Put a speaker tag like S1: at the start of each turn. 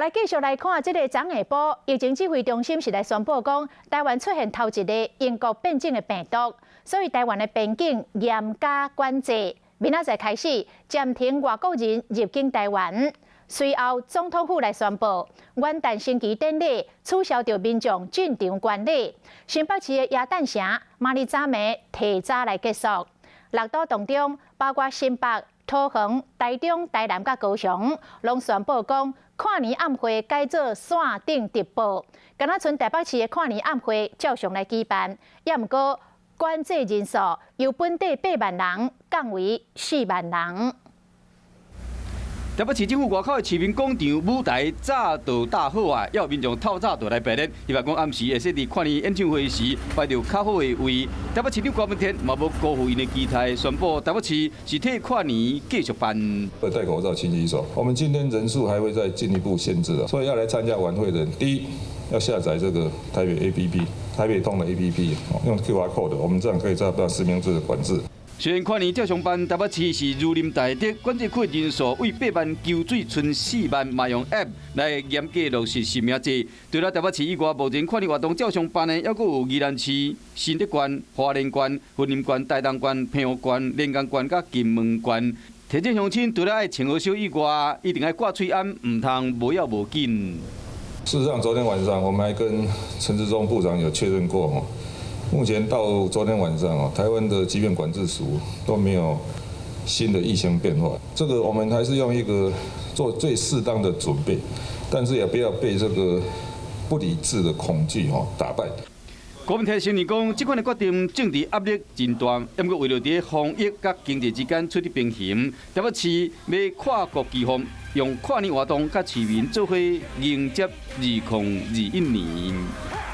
S1: 來繼續來看這个昨下晡，疫情指揮中心是來宣布講，台灣出現頭一个英國變種的病毒，所以台灣的邊境嚴加管制。明仔載開始暫停外國人入境台灣。隨後總統府來宣布，元旦升旗典禮取消著民眾進場觀禮。新北市的耶誕城，嘛佇昨暝提早來結束。六都當中，包括新北、桃園、台中、台南佮高雄，攏宣布講，跨年暗會改做線頂直播，敢若賰台北市的跨年暗會照常來舉辦，也毋過管制人數由本底8萬人降為4萬人。
S2: 台北市政府外口的市民廣場舞台早就搭好啊，猶有民眾透早就來排列，希望講暗時會使佇跨年演唱會時排著較好的位。台北市長柯文哲嘛無辜負𪜶的期待，宣布台北市是替跨年繼續辦。
S3: 會戴口罩、勤洗手。我們今天人數還會再進一步限制啊，所以要來參加晚會的人，第一要下載這個台北 APP、台北通的 APP，用 QR code，我們這樣可以做到實名制的管制。
S2: 雖然跨年照常辦，台北市是如臨大敵，管制區人數為8萬求水賰4萬，嘛用 App 來嚴格落實實名制。除了台北市以外，目前跨年活動照常辦的，猶閣有宜蘭市、新竹縣、花蓮縣、雲林縣、台東縣、澎湖縣、連江縣佮金門縣。提醒鄉親，除了愛穿好少以外，一定愛掛喙罨，毋通無要無緊。
S3: 事實上，昨天晚上我們還跟陳時中部長有確認過。目前到昨天晚上啊，台灣的疾病管制署都沒有新的疫情變化。這個我們還是用一個做最適當的準備，但是也不要被這個不理智的恐懼哦打敗。
S2: 柯文哲承認講，這款的決定政治壓力真大，不過為著佇防疫佮經濟之間取得平衡，台北市欲跨國機方，用跨年活動佮市民做伙迎接2021年。